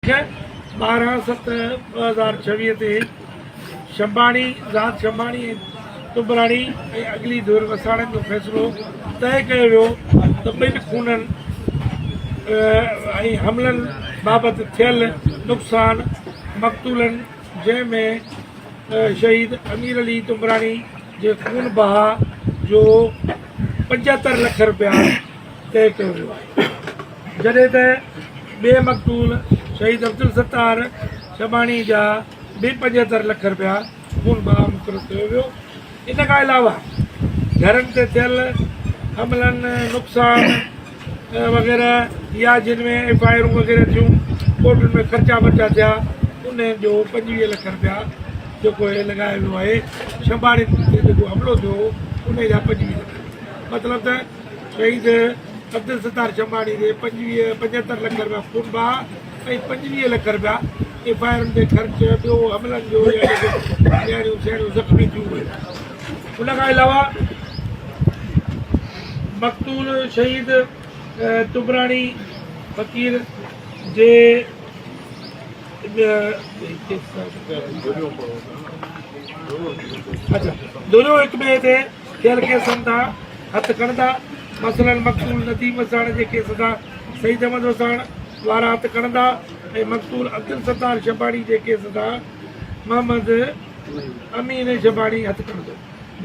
12/7/2026 تي شنباڻي، ذات شنباڻي ۽ تنبراڻي ۽ اڳلي ڌر وساڻن جو فيصلو طئي ڪيو ويو ته ٻن خونن ۽ حملن بابت ٿيل نقصان مقتولن جنهن ۾ شهيد امير علي تنبراڻي جي خون بها جو 75 لک رپيا طئي ڪيو ويو آهي جڏهن ته ٻئي مقتول شهيد عبدالستار شباڻي جا به 75 لک رپيا خون بها مقرر ڪيو ويو. ان کان علاوه گهرن تي ٿيل حملن، نقصان وغيره يا جن ۾ ايف I آرون وغيره ٿيون، ڪورٽن ۾ خرچا برچا ٿيا، انهن جو 25 لک رپيا جيڪو هي لڳايو ويو آهي. شنباڻين تي جيڪو حملو ٿيو هو انهي جا 25 لک رپيا مطلب ته شهيد عبدالستار شنباڻي جي 25 75 لک رپيا خون بها ۽ 25 لک رپيا ايف I آرن تي خرچ ٻيو حملن جو يا جيڪي نياڻيون سياڻيون زخمي ٿيون اهي ان کان علاوه مقتول شهيد تبراڻي فقير جي ڌريون هڪ ٻئي تي ٿيل ڪيسن تان هٿ کڻندا، مثلاً مقتول نديم وساڻ جي ڪيس تان سعيد احمد وساڻ وارا هٿ کڻندا ۽ مقتول عبدالستار شباڻي جي ڪيس تان محمد امين شباڻي هٿ کڻندو،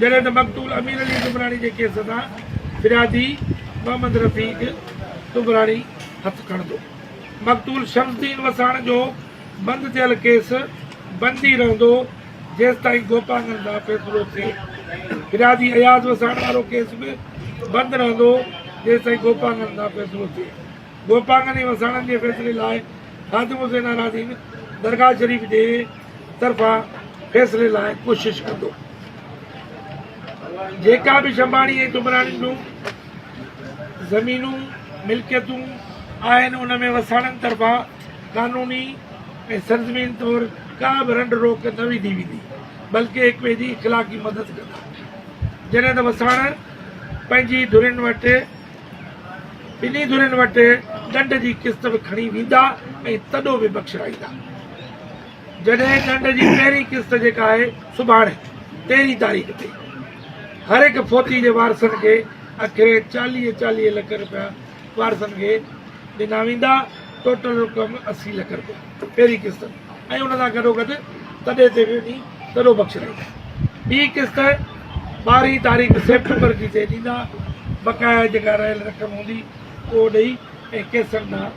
جڏهن ته مقتول امير علي تبراڻي جي ڪيس تان فريادي محمد رفيق تبراڻي هٿ کڻندو. مقتول شمس الدين وساڻ جو بند ٿيل ڪيس بند ئي رهندو جيستائين گوپانگن سان فيصلو ٿئي. فريادي اياز وساڻ وارو ڪيس به بند رهندو جيستائين گوپانگن سان فيصلو ٿئي. گوپانگن ۽ وساڻن جي فيصلي لاء خادم حسين آرادين درگاهه شريف جي طرفان فيصلي لاء ڪوشش ڪندو. جيڪا به شنباڻي ۽ تمراڻين جون زمينون ملڪيتون آهن ان ۾ وساڻن طرفان قانوني ۽ سرزمين طور ڪا به رنڊ روڪ نه وڌي ويندي بلڪه هڪ ٻئي جي اخلاقي مدد ڪندا. جڏهن ته وساڻ پنهنجي ڌرين وٽ ٻنهي ڌرين وٽ ڏنڊ جي قسط به کڻي ويندا ۽ تڏو به بخشرائيندا. جڏهن ڏنڊ جي پهرين قسط جيڪا آهي سڀاڻي تيرهين تاريخ تي هر هڪ فوتي جي وارثن کي اکرين 40 40 لک رپيا وارثن کي ڏنا ويندا، ٽوٽل رقم 80 لک رپيا پهرين قسط ۽ ان سان گڏوگڏ تڏي تي به وڃي تڏو بخشرائيندا. ٻي قسط ٻارهين تاريخ سيپٽمبر جي تي ڏيندا، بقايا جيڪا رهيل رقم هوندي اهو ڏئي ۽ ڪيسن تان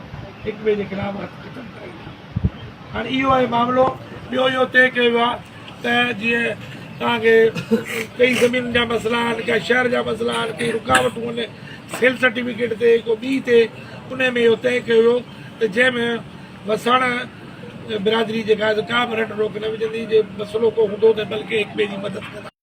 هڪ ٻئي جي خلاف هٿ ختم ڪرائيندا. هاڻي اهو آهي معاملو. ٻيو اهو طئي ڪيو ويو آهي ته جيئن توهان کي ڪئي زمينن جا مسئلا آهن، ڪا شهر جا مسئلا آهن، ڪئي رڪاوٽون آهن سيل سرٽيفڪيٽ تي ڪو ٻي تي، انهي ۾ اهو طئي ڪيو ويو ته جنهن ۾ وساڻ برادري جيڪا آهي سو ڪا به رنڊ روڪ نه وجهندي، جي مسئلو ڪو هوندو ته بلڪه هڪ ٻئي جي مدد ڪندا.